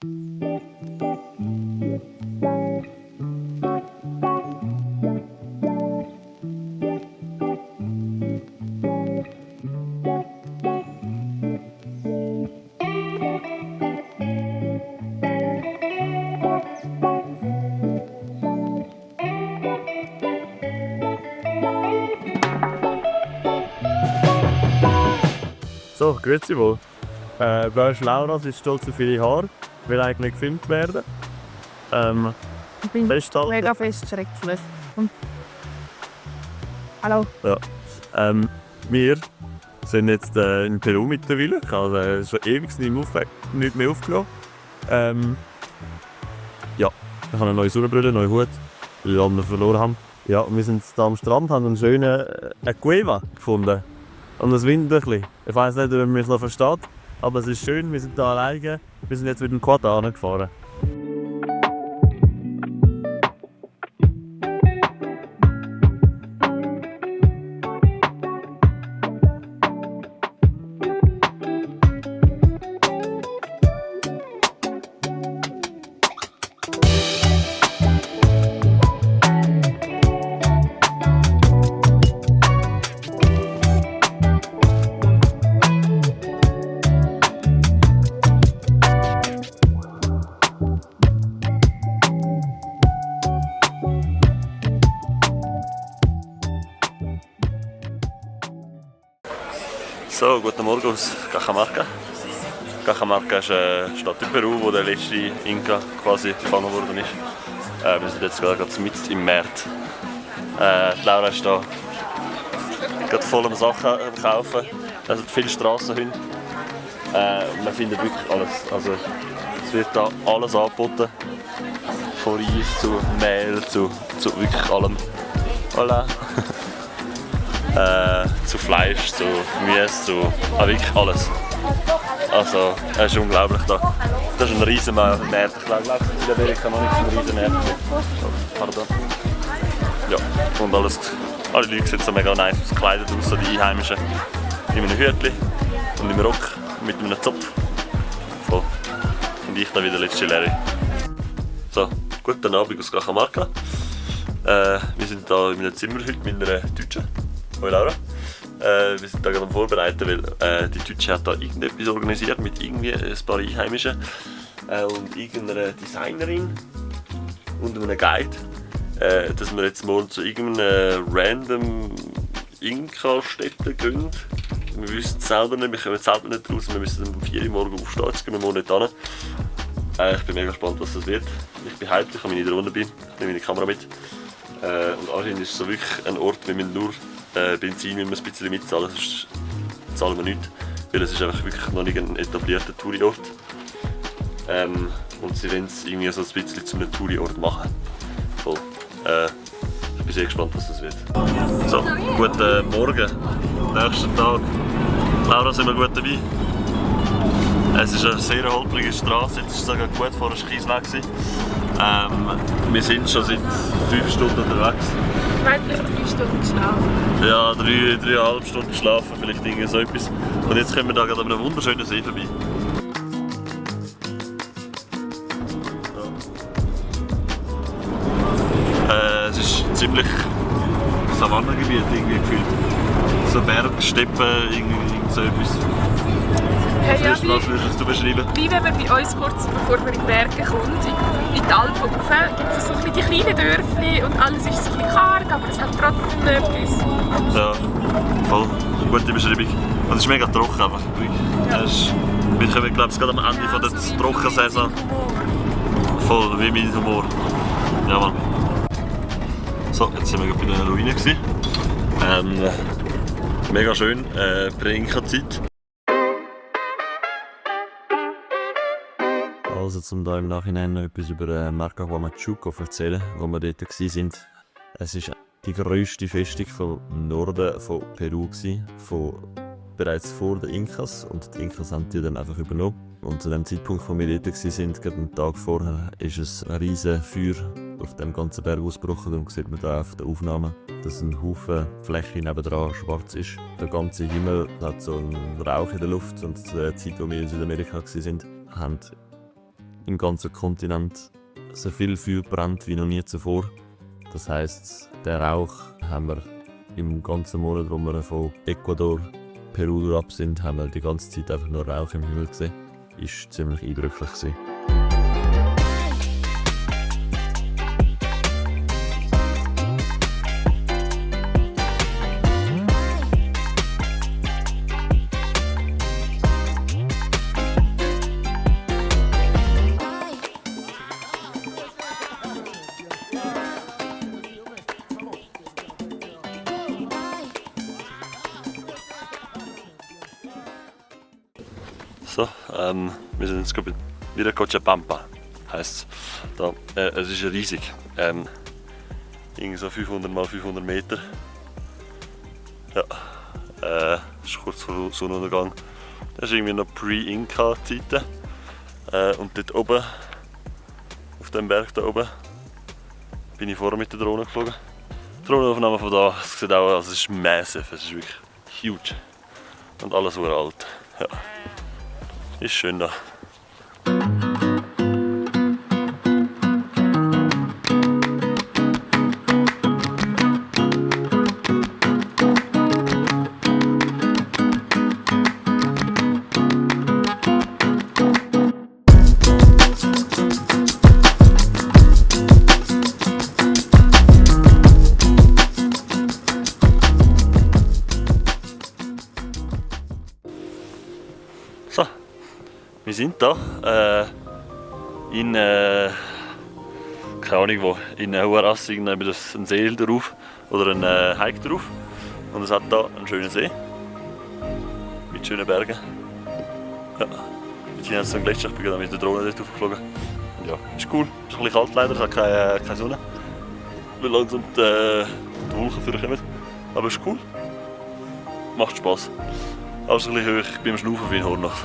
So, grüezi wohl. Wer ist Laura? Sie ist stolz auf ihre Haare, will eigentlich gefilmt werden. Ich bin Festhalten. mega fest schrecklich. Hallo. Ja. Wir sind jetzt in Peru mittlerweile. Ich habe schon ewig nicht mehr aufgenommen. Ja, ich habe eine neue Sonnenbrille, einen neuen Hut, weil wir alle verloren haben. Ja, und wir sind hier am Strand, haben einen schönen Cueva gefunden. Und es windet ein bisschen. Ich weiss nicht, ob man mich noch versteht, aber es ist schön, wir sind hier alleine. Wir sind jetzt mit dem Quad gefahren. So, guten Morgen aus Cajamarca. Cajamarca ist eine Stadt in Peru, wo der letzte Inka quasi gefangen worden ist. Wir sind jetzt gerade mitten im März. Laura ist hier gerade voll am Sachen kaufen. Es sind viele Strassenhunde. Man findet wirklich alles. Also, es wird hier alles angeboten. Von Reis zu Mehl zu wirklich allem. Voilà. Zu Fleisch, zu Gemüse, zu wirklich alles. Also, es ist unglaublich da. Das ist ein riesen Markt. Ich glaube, in Amerika noch nicht so ein riesen Markt. Pardon. Ja, und alles. Alle Leute sehen so mega nice gekleidet aus, so die Einheimischen. In einem Hütchen und im Rock mit einem Zopf. Voll. Und ich da wieder letzte Larry. So, guten Abend aus Cajamarca. Wir sind hier in einem Zimmer heute mit einer Deutschen. Hallo Laura. Wir sind da gerade am Vorbereiten, weil die Deutsche hat da irgendetwas organisiert mit irgendwie ein paar Einheimischen und irgendeiner Designerin und einem Guide, dass wir jetzt morgen zu irgendeinem random Inka-Stätte gehen. Wir wissen es selber nicht, wir kommen selber nicht raus, wir müssen um 4 Uhr morgens aufstehen, jetzt gehen wir morgen nicht hin. Ich bin mega gespannt, was das wird. Ich bin hyped, ich habe meine Drohne dabei, ich nehme meine Kamera mit. Und anscheinend ist es so wirklich ein Ort, wir müssen nur Benzin müssen wir ein bisschen mitzahlen, sonst zahlen wir nichts. Weil es ist einfach wirklich noch nicht ein etablierter Touri-Ort. Und sie wollen es irgendwie so ein bisschen zu einem Touri-Ort machen. Voll. Ich bin sehr gespannt, was das wird. So, guten Morgen. Nächsten Tag. Laura, sind wir gut dabei? Es ist eine sehr holprige Straße, jetzt ist es sogar gut, vorher war es Kiesweg. Wir sind schon seit 5 Stunden unterwegs. Vielleicht 3 Stunden geschlafen. Ja, 3,5 Stunden geschlafen, vielleicht irgendwie so etwas. Und jetzt kommen wir da gerade an einem wunderschönen See vorbei. Es ist ziemlich Savannengebiet irgendwie gefühlt. So Bergsteppen, irgendwie so etwas. Hey, ja, Was würdest du beschreiben? wie wenn man bei uns kurz bevor man in die Berge kommt, in die Alpen rauf, gibt es so ein bisschen die kleinen Dörfchen und alles ist so ein bisschen karg, aber es hat trotzdem etwas. Ja, voll. Gute Beschreibung. Und es ist mega trocken einfach. Ja. Wir kommen, glaube ich, gerade am Ende von der so Trockensaison. Voll, wie mein Humor. Ja, Mann. So, jetzt sind wir bei einer Ruine gewesen. Mega schön, Prä-Inka-Zeit. Also, um da im Nachhinein noch etwas über Marca Huamachuco zu erzählen, wo wir dort waren. Es war die grösste Festung vom Norden von Peru, bereits vor den Inkas. Und die Inkas haben die dann einfach übernommen. Und zu dem Zeitpunkt, wo wir dort waren, gerade einen Tag vorher, ist ein riesiges Feuer auf dem ganzen Berg ausgebrochen. Darum sieht man da auf der Aufnahme, dass ein Haufen Fläche nebendran schwarz ist. Der ganze Himmel hat so einen Rauch in der Luft. Und zu der Zeit, wo wir in Südamerika waren, haben im ganzen Kontinent so viel Feuer brennt wie noch nie zuvor. Das heisst, den Rauch haben wir im ganzen Monat, wo wir von Ecuador, Peru durchab sind, haben wir die ganze Zeit einfach nur Rauch im Himmel gesehen. Ist ziemlich eindrücklich gewesen. So, wir sind jetzt gerade wieder Cochabamba, heisst es. Es ist riesig. Irgendwie so 500 x 500 Meter. Ja, ist kurz vor Sonnenuntergang. Das ist irgendwie noch Pre-Inca-Zeiten. Und dort oben, auf dem Berg da oben, bin ich vorher mit der Drohne geflogen. Die Drohnenaufnahme von da, es sieht auch, also es ist massive, es ist wirklich huge. Und alles uralt. Ja. Ist schön da. So, wir sind da in keine Ahnung wo, in Huaraz, neben das ein See drauf oder ein Hike drauf. Und es hat da einen schönen See mit schönen Bergen. Ja, jetzt sind wir am Gletscher, ich bin gerade mit der Drohne dort hochgeflogen. Ja, ist cool, ist ein bisschen kalt leider, es hat keine Sonne, weil langsam die Wolken vorkommen. Aber es ist cool, macht Spass. Also ein bisschen hoch, ich bin am Schnaufen wie ein Horn noch.